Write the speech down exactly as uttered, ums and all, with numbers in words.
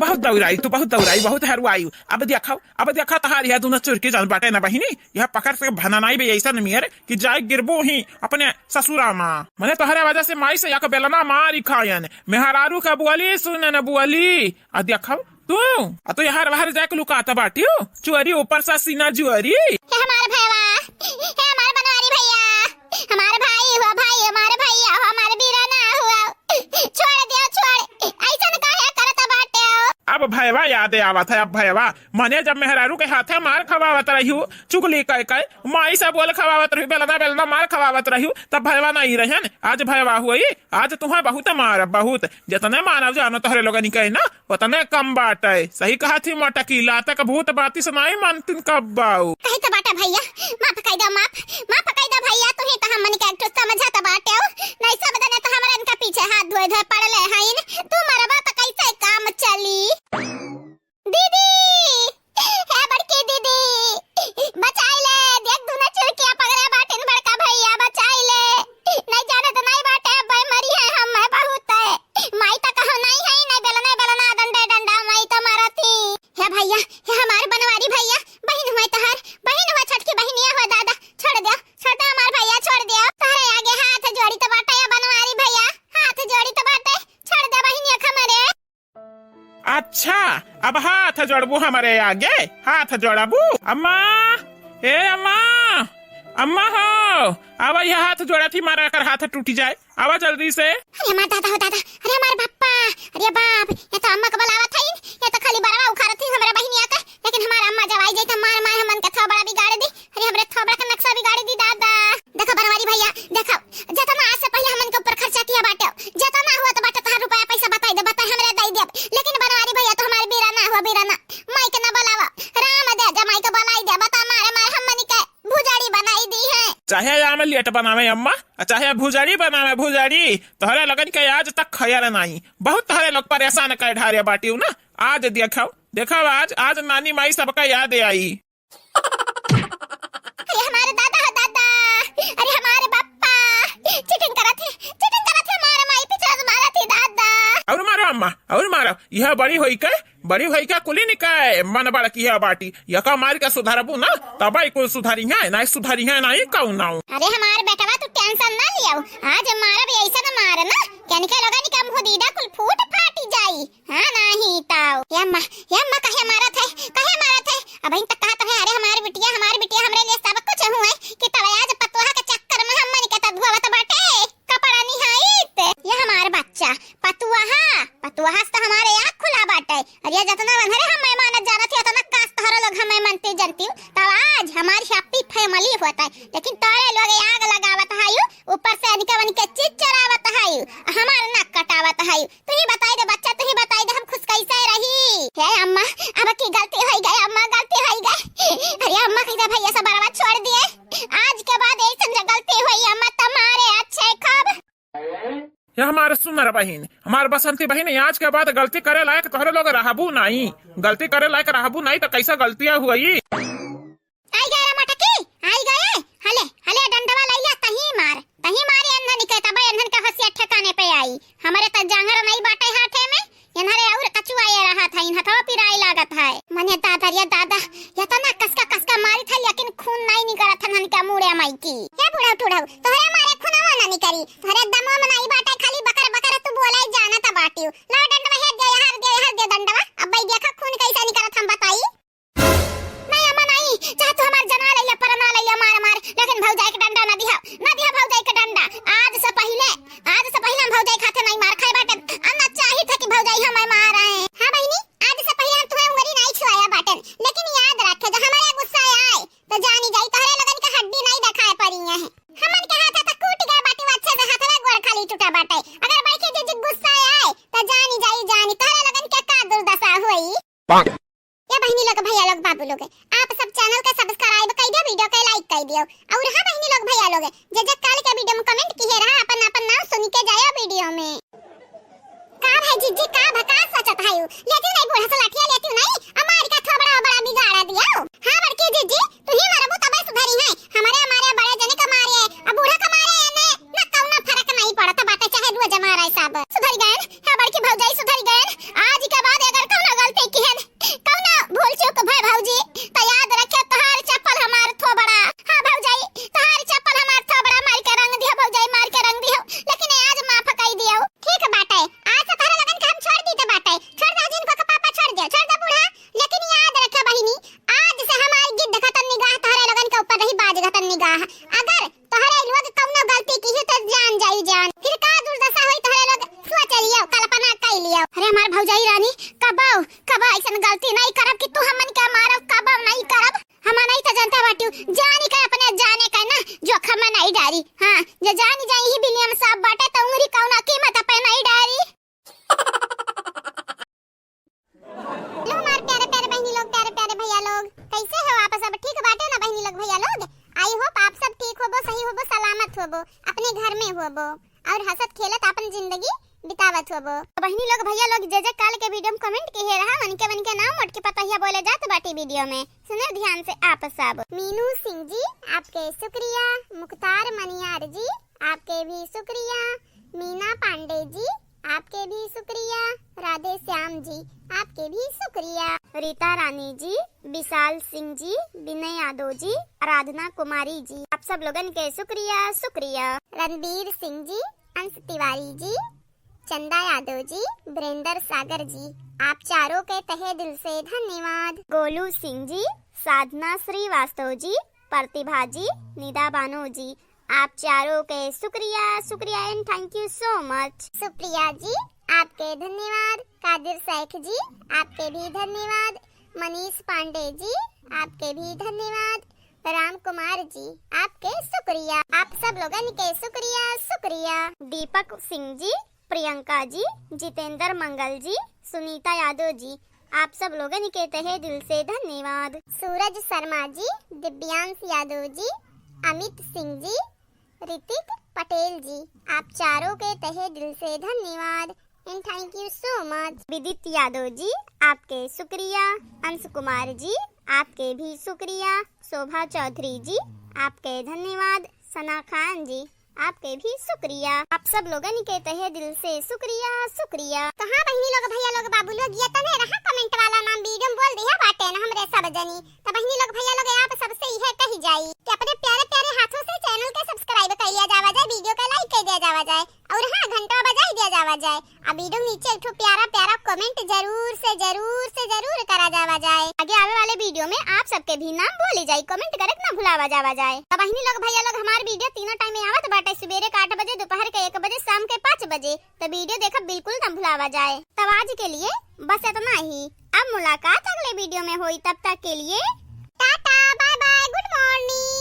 बहुत दौड़ाई तू, बहुत दौड़ाई, बहुत हरुआई। अब देखो, अब देखो, तहार यह दुनो चुरकी जौन बाटे ना बहिनी, यह पकड़ से भननाई बे ऐसन मेर कि जाए गिरबू ही अपने ससुरा मा। मने तोहरे वजह से माई से एक बेलना मारी खायन, मेहरारू का बोली सुने न बोली। आ देखो तू, आ तू यहाँ बाहर जाके लुकात बाटियो, चोरी ऊपर से सीना जुआरी। हे हमार भैया, हे हमार बनवारी भैया, हमार भाई हुआ, भाई हमार भैया हुआ, हमार बीरा ना हुआ, छोड़ दियो, छोड़, ऐसन काहे करत बाटे हो? अब भैया याद आवत है, अब भैया, मने जब मेहरारू के हाथे मार खवावत रहियो, चुगली कह कह, माई से बोल खवावत रहियो, बेलना बेलना मार खवावत रहियो, तब भैया नहीं रहन, आज भैया हुई, आज तुहा बहुत मार, बहुत, जतने मानव जानो तोहरे लोगन के ना, ओतने कम बाटे। सही कहा थी मोटकी, लातक भूत बाती से नाई मानतिन कब्बाऊ। कही तो बाटे भैया, माफ कई दो, माफ, माफ कई दो भैया, तू ही तो हमन के एक ठो समझत बाटे हो। नहीं सब जने तो हमरा इनका पीछे हाथ धोए धोए पड़ले हईन। तू मरबा तो कैसे काम चली? दीदी, हे बड़की दीदी, बचाई ले, देख दुनो चुरकिया पकड़े बाटिन बड़का भैया, बचाई ले। नहीं जाने तो नहीं बाटे, अब भाई मरी है हम, मैं बहुत है। माई तो कहो नहीं है, नहीं बेलना, बेलना, डंडे, डंडा, माई तो मारत ही। हे भैया, हे हमार बनवारी भैया, बहिन हुए तहार, बहिन हुए छोटकी बहिनिया हुए दादा, छोड़ दे, छोड़ दे हमार भैया, छोड़ दे। तहरे आगे हाथ जोड़ी तो बाटे या बनवारी भैया, हाथ जोड़ी तो बाटे, छोड़ दे बहिनिया हमरे। अच्छा, अब हाथ जोड़बू हमरे आगे, हाथ जोड़बू? अम्मा, ए अम्मा, अम्मा हो, अब यह हाथ जोड़ा थी, मारा कर हाथ टूट जाए। आवा जल्दी से। अरे हमार दादा हो दादा, अरे हमार बाप्पा, अरे बाप, ये तो अम्मा के बुलावत हईन, ये तो खाली बरवा उखाड़त ही हमरा बहिनिया के, लेकिन हमार अम्मा जब आई जाई तो मार मार हमन के थोबड़ा बिगाड़ दी, अरे हमरे थोबड़ा के नक्शा बिगाड़ दी दादा। देखो बनवारी भैया, देखो, जतना आज से पहले हमन के ऊपर खर्चा किया बाटे, जतना हुआ तो बाटे तहार रुपया पैसा बताई दे, बताई हमरे दई देब, लेकिन बनवारी भैया तो हमार बीरा ना हुआ, बीरा ना, माई के ना बुलावा, राम दे जा माई के बुलाई दे, बता मारे मार हमन के भुजाड़ी बनाई दी है। चाहे आमलेट बनावे अम्मा, आ चाहे भुजाड़ी बनावे भुजाड़ी, तोहरे लोगन के आज तक खैर नाई। बहुत तोहरे लोग परेशान कर ढारे बाटियो ना। आज देखो, देखो आज, आज नानी माई सबका याद आई। अरे हमारे दादा हो दादा, अरे हमारे बाप्पा, चीटिंग करत है, चीटिंग करत है, मारे माई पीछे से मारत है दादा। और मारो अम्मा, और मारो, यह बड़ी होई के बड़ी भई का कुली निकाय मन बड़किया बाटी, यका मार के सुधरबू ना, तबई कुल सुधरिहैं, नाहीं सुधरिहैं नाहीं कउनौ। अरे हमार बेटवा, तू tension ना लियो, आज मारब अइसन मार ना, केनके लोगन के मुँह दीदा कुल फूट फाटी जाई। हाँ, नाहीं तौ। ए अम्मा, ए अम्मा, काहे मारत है, काहे मारत है? अबहिन तक कहत रहे, अरे हमार बिटिया, हमार बिटिया, हमरे लिए सब कुछ हुए, कि तब आज पतोहा के चक्कर में हमन के त धोवत बाटे। कपड़ा निहाइत, ये हमार बच्चा, पतुआहा, पतुआहा से तो हमारे आँख खुला बाटे। अरे जतना वनहरे हमें मानत जानत ही, उतना काश तोहरा लोग हमें मानते जानती हो। तब आज हमारी happy family होत है, लेकिन तोरे लोग आग लगावत हायु, ऊपर से अनिका वनिका चीज चरावत हायु, हमार नाक कटावत हायु। तू ही बताई दे बच्चा, तू ही बताई दे, हम खुश कैसे रही? हे अम्मा, अब की गलती होई गई अम्मा, गलती होई गई। अरे अम्मा, कैसे भैया से बरवा छोड़ दिए? आज के बाद ऐसन जो गलती होई अम्मा, तुम्हारे अच्छे खूब। ये हमार सुनर बहिन, हमार बसंती बहिन, आज के बाद गलती करे लायक तोहरे लोग रहबू नाहीं। गलती करे लायक रहबू नाहीं तो कैसा गलतियाँ हुई? आई गए रे मटकी, आई गए। हले, हले डंडवा लइला, तहीं मार, तहीं मार एन्हन के, तब एन्हन के होशियार ठिकाने पे आई। हमरे त जांगर नहीं बाटे हाथे में, एन्हरे और कचुआए रहत है, इन हथवा पिराए लागत है। मने दादा रे दादा, एतना कसका कसका मारित है, लेकिन खून नहीं निकलत है एन्हन के मुड़े माई की। हे बुढ़ऊ टुढ़ऊ, तोहरे मारे खूनवा ना निकरी, तोहरे दमवा में नहीं बाटे, खाली बकर बकर तू बोले जानत बाटियो। लाओ डंडवा, हेर दे, हर दे, हर दे डंडवा। अब भाई देखा खून कैसा निकलत हम बताई। नहीं अम्मा नहीं, चाहे तू हमार जना लइला, पर ना लइला, मार मार, लेकिन भौजाई के डंडा ना दिहा, ना दिहा भौजाई के डंडा। आज से पहिले, आज से पहिले हम भौजाई खाते नहीं मार खाए बाटे। हम ना चाहित है कि भौजाई हमें मारे। हाँ बहिनी, आज से पहिले हम तुम्हें उंगली नहीं छुआया बाटन, लेकिन याद रखे, जो हमारे गुस्सा आए तो जानी जाई, तोहरे लोगन के हड्डी नहीं दिखाए पड़ी है। हमन के हाथ तो कूट गए बाटे, अच्छे से हाथवा गोड़ खाली टूटा बाटे। अगर बड़की जीजी गुस्सा आए तो जानी जाई, जानी तोहरे लोगन के का दुर्दशा होई। ए बहिनी लोग, भैया लोग, बाबू लोग, आप सब channel के subscribe कइ दियो, video के like कइ दियो। और हाँ बहिनी लोग, भैया लोग, जे जे काल के video में comment किहे रहा, अपन अपन नाम सुनी के जायो video में। का भाई जीजी, का भका सोचत हायु? लेती नहीं बूढ़ा से लाठिया लेती नहीं, अमार का थोबड़ा बड़ा बिगाड़ा दियो। हाँ बड़की जीजी, तू ही मरबू तबे सुधरी है, हमारे हमारे बड़े जने का मारे, अब बूढ़ा का मारे ने ना कौनो फर्क नहीं पड़त बाटे, चाहे रोज मारे सब। सुधर गए, हाँ बड़की भौजाई सुधर गए। आज के बाद अगर कौनो अरे हमार भौजाई रानी, कबो, कबो ऐसन गलती नहीं करब कि तू हमन के मारब, कबो नहीं करब। हम नहीं तो जनता बाटिउ, जानी के अपने जाने का ना, जोखम में नहीं डारी। हाँ, जे जानी जाई ही बिलियम साहब बाटे तो उंगरी कौना कीमत पे नहीं डारी। हेलो हमार प्यारे प्यारे बहिनी लोग, प्यारे प्यारे भैया लोग, कैसे हो आप सब? ठीक बाटे ना बहिनी लोग, भैया लोग? I hope आप सब ठीक होबो, सही होबो, सलामत होबो, अपने घर में होबो और हंसत खेलत अपन जिंदगी बितावत होबो। तो बहिनी लोग, भैया लोग, जे जे काल के वीडियो में कमेंट किहे रहा, उनके उनके नाम मोट के पतहिया बोले जात बाटी वीडियो में। सुने ध्यान से आप सब। मीनू सिंह जी, आपके शुक्रिया। मुख्तार मनियार जी, आपके भी शुक्रिया। मीना पांडे जी, आपके भी शुक्रिया। राधे श्याम जी, आपके भी शुक्रिया। रीता रानी जी, विशाल सिंह जी, विनय यादव जी, आराधना कुमारी जी, आप सब लोगन के शुक्रिया, शुक्रिया। रणबीर सिंह जी, अंश तिवारी जी, चंदा यादव जी, वीरेंद्र सागर जी, आप चारों के तहे दिल से धन्यवाद। गोलू सिंह जी, साधना श्रीवास्तव जी, प्रतिभा जी, निदा बानो जी, आप चारों के शुक्रिया, शुक्रिया and thank you so much। Supriya जी, आपके धन्यवाद। कादिर शेख जी, आपके भी धन्यवाद। मनीष पांडे जी, आपके भी धन्यवाद। राम कुमार जी, आपके शुक्रिया, आप सब लोगन के शुक्रिया, शुक्रिया। दीपक सिंह जी, प्रियंका जी, जितेंद्र मंगल जी, सुनीता यादव जी, आप सब लोगन के तहे दिल से धन्यवाद। सूरज शर्मा जी, दिव्यांश यादव जी, अमित सिंह जी, ऋतिक पटेल जी, आप चारों के तहे दिल से धन्यवाद and thank you so much। विदित यादव जी, आपके शुक्रिया। अंश कुमार जी, आपके भी शुक्रिया। शोभा चौधरी जी, आपके धन्यवाद। सना खान जी, आपके भी शुक्रिया। आप सब लोगन के तहे दिल से शुक्रिया, शुक्रिया। तो हाँ बहिनी लोग, भैया लोग, बाबू लोग, ये तने रहा कमेंट वाला नाम, वीडियो में बोल दिया बाटे ना हमरे सब जनी। तो बहिनी लोग, भैया लोग, आप सबसे यह कही जाई कि अपने प्यारे प्यारे हाथों से चैनल के सब्सक्राइब कर लिया जावा जाए, वीडियो का लाइक कर दिया जावा जाए और हाँ घंटा बजाई दिया जावा जाए। अब वीडियो नीचे एक ठो प्यारा प्यारा कमेंट जरूर से, जरूर से, जरूर करा जावा जाए। आगे आवे वाले वीडियो में आप सबके भी नाम बोले जाई, कमेंट करे के ना भुलावा जावा जाए। तो बहिनी लोग, भैया लोग, हमार वीडियो तीनों टाइम में आवत बाटे, सुबेरे के आठ बजे, दोपहर के एक बजे, शाम के पाँच बजे। तो वीडियो देखब बिल्कुल ना भुलावा जाए। तब आज के लिए बस इतना ही। अब मुलाकात अगले वीडियो में होई, तब तक के लिए tata, bye bye, good morning.